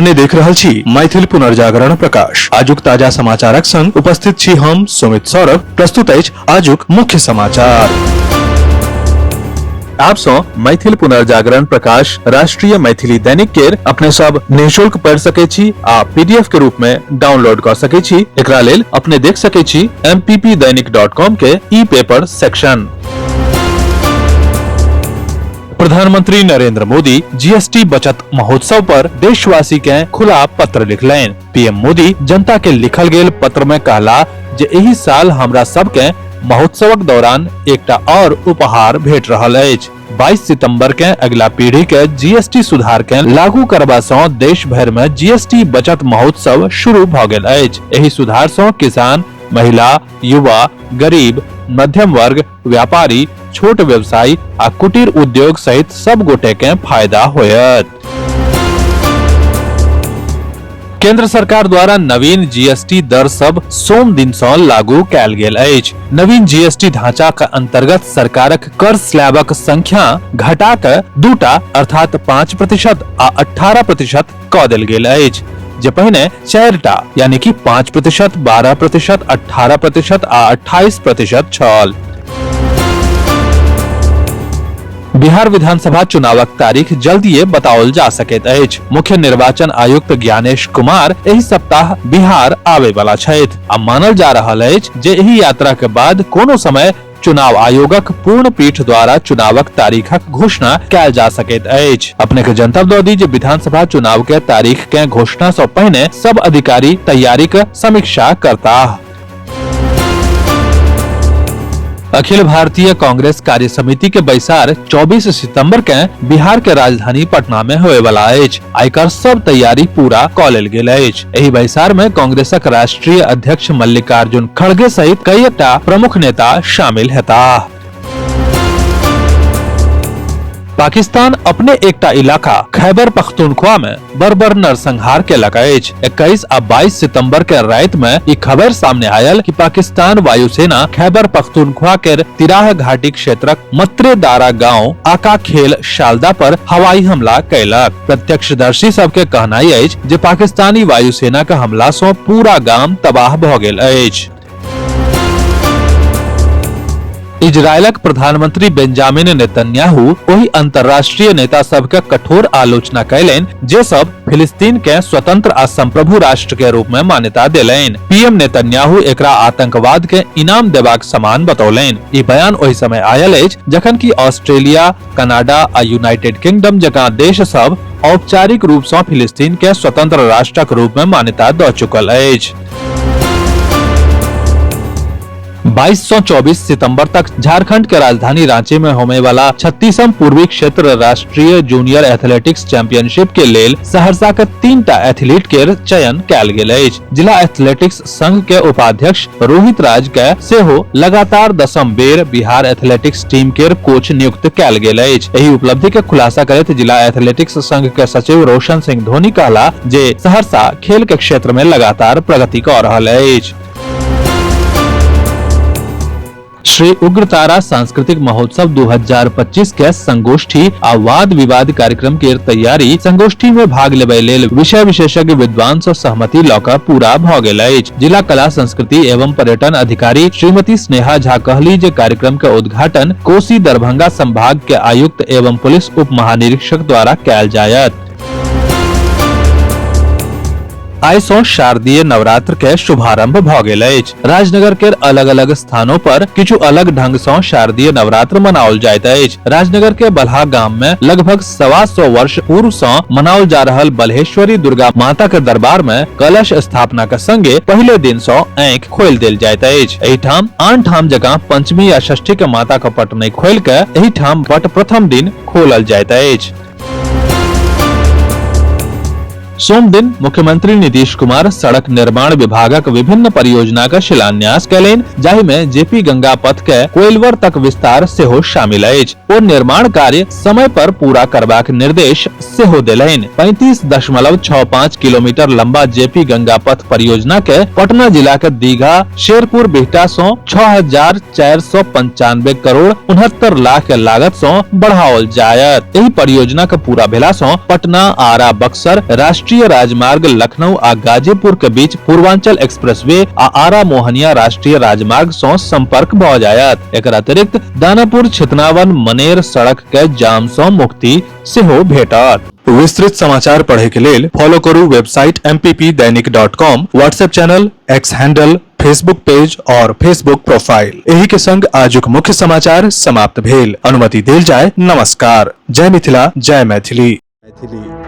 अपने देख रहल छी मैथिल पुनर्जागरण प्रकाश। आजुक ताजा समाचारक संग उपस्थित छी हम सुमित सौरभ। प्रस्तुत अछि आजुक मुख्य समाचार। आप सौ मैथिल पुनर्जागरण प्रकाश राष्ट्रीय मैथिली दैनिक केर अपने सब निःशुल्क पढ़ सके छी आ पीडीएफ के रूप में डाउनलोड कर सके छी। एकरा लेल अपने देख सके छी mppdainik.com के ई पेपर सेक्शन। प्रधानमंत्री नरेंद्र मोदी जीएसटी बचत महोत्सव पर देशवासी के खुला पत्र लिखलनि। पीएम मोदी जनता के लिखल गेल पत्र में कहला जे एहि साल हमरा सबके महोत्सवक दौरान एकटा और उपहार भेट रहल अछि। 22 सितंबर के अगिला पीढ़ी के जीएसटी सुधार के लागू करबा सं देश भरि में जीएसटी बचत महोत्सव शुरू भ गेल अछि। एहि सुधार सं किसान, महिला, युवा, गरीब, मध्यम वर्ग, व्यापारी, छोट व्यवसायी आ कुटीर उद्योग सहित सब गोटे के फायदा होयत। केंद्र सरकार द्वारा नवीन जीएसटी दर सब सोम दिन सँ लागू कयल गेल अछि। नवीन जीएसटी ढांचा के अंतर्गत सरकारक कर स्लैबक संख्या घटा के दूटा अर्थात 5% आ 18% क देल गेल अछि, जे पहिने 4टा यानी कि 5%, 12%, 18% आ 28% छल। बिहार विधानसभा चुनावक तारीख जल्दिए बताओल जा सकैत अछि। मुख्य निर्वाचन आयुक्त ज्ञानेश कुमार एहि सप्ताह बिहार आबय वाला छथि आ मानल जा रहल अछि जे एहि यात्रा के बाद कोनो समय चुनाव आयोगक पूर्ण पीठ द्वारा चुनावक तारीखक घोषणा कयल जा सकैत अछि। अपने के जनतब दऽ दी जे विधानसभा चुनाव के तारीख के घोषणा सँ पहिने सब अधिकारी तैयारीक समीक्षा करताह। अखिल भारतीय कांग्रेस कार्य समिति के बैसार 24 सितंबर के बिहार के राजधानी पटना में होए वाला अछि। आइकर सब तैयारी पूरा क लेल गेल अछि। एहि बैसार में कांग्रेसक राष्ट्रीय अध्यक्ष मल्लिकार्जुन खड़गे सहित कईटा प्रमुख नेता शामिल हेताह। पाकिस्तान अपने एकटा इलाका खैबर पख्तूनख्वा में बर्बर नरसंहार केलक अछि। 21 आ 22 सितंबर के राति में ई खबर सामने आयल कि पाकिस्तान वायुसेना खैबर पख्तूनख्वा के तिराह घाटी क्षेत्रक मत्रेदारा गांव आका खेल शालदा पर हवाई हमला कयलक। प्रत्यक्षदर्शी सबके कहनाइ अछि जे पाकिस्तानी वायुसेना के हमला सं पूरा गाम तबाह भ गेल अछि। इजरायलक प्रधानमंत्री बेंजामिन नेतन्याहू ओहि अंतर्राष्ट्रीय नेता सबके कठोर आलोचना कयलनि जे सब फिलिस्तीन के स्वतंत्र आ संप्रभु राष्ट्र के रूप में मान्यता देलनि। पीएम नेतन्याहू एकरा आतंकवाद के इनाम देबाक समान बतौलनि। ई बयान ओहि समय आयल अछि जखन कि ऑस्ट्रेलिया, कनाडा आ यूनाइटेड किंगडम जकां देश सब औपचारिक रूप सं फिलिस्तीन के स्वतंत्र राष्ट्रक रूप में मान्यता द चुकल अछि। 22 से 24 सितंबर तक झारखंड के राजधानी रांची में होने वाला 36वां पूर्वी क्षेत्र राष्ट्रीय जूनियर एथलेटिक्स चैंपियनशिप के लेल सहरसा के 3टा एथलीट के चयन कयल गेल अछि। जिला एथलेटिक्स संघ के उपाध्यक्ष रोहित राज के सेहो लगातार 10म बेर बिहार एथलेटिक्स टीम के कोच नियुक्त कयल गेल अछि। एहि उपलब्धि के खुलासा करैत जिला एथलेटिक्स संघ के सचिव रोशन सिंह धोनी कहला जे सहरसा खेल के क्षेत्र में लगातार प्रगति क रहल अछि। श्री उग्रतारा सांस्कृतिक महोत्सव 2025 के संगोष्ठी आ वाद विवाद कार्यक्रम के तैयारी संगोष्ठी में भाग लेबय लेल विषय विशेषज्ञ विद्वान सँ सहमति लऽ कऽ पूरा भऽ गेल अछि। जिला कला संस्कृति एवं पर्यटन अधिकारी श्रीमती स्नेहा झा कहली जे कार्यक्रम के उद्घाटन कोसी दरभंगा संभाग के आयुक्त एवं पुलिस उप महानिरीक्षक द्वारा कयल जायत। आइ सँ शारदीय नवरात्र के शुभारंभ भ गेल अछि। राजनगर के अलग-अलग स्थानों पर किछु अलग ढंग सँ शारदीय नवरात्र मनाओल जाइत अछि। राजनगर के बलहा गाम में लगभग 125 वर्ष पूर्व सँ मनाओल जा रहल बल्हेश्वरी दुर्गा माता के दरबार में कलश स्थापना के संगे पहिले दिन सँ आँखि खोलि देल जाइत अछि। एहिठाम आन ठाम जकाँ पंचमी या षष्ठी के माता के पट नहि खोलि के एहिठाम पट प्रथम दिन खोलल जाइत अछि। सोम दिन मुख्यमंत्री नीतीश कुमार सड़क निर्माण विभागक विभिन्न परियोजना का शिलान्यास कयलनि, जाहि में जेपी गंगा पथ के कोइलवर तक विस्तार सेहो शामिल अछि। ओ निर्माण कार्य समय पर पूरा करबाक निर्देश सेहो देलनि। 35.65 किलोमीटर लंबा जेपी गंगा पथ परियोजना के पटना जिला के दीघा शेरपुर बिहटा सं 6,495 करोड़ 69 लाख के लागत सं बढ़ाओल जायत। एहि परियोजना के पूरा भेला सं पटना आरा बक्सर राष्ट्रीय राष्ट्रीय राजमार्ग लखनऊ आ गाजीपुर के बीच पूर्वांचल एक्सप्रेसवे आ आरा मोहनिया राष्ट्रीय राजमार्ग सं संपर्क भऽ जायत। एकर अतिरिक्त दानापुर छितनावन मनेर सड़क के जाम सं मुक्ति सेहो भेटत। विस्तृत समाचार पढ़े के लेल फॉलो करू website mppdainik.com, WhatsApp channel, X handle, Facebook page और फेसबुक प्रोफाइल। एही के संग आजुक मुख्य समाचार समाप्त भेल। अनुमति देल जाय। नमस्कार। जय मिथिला, जय मैथिली। मैथिली।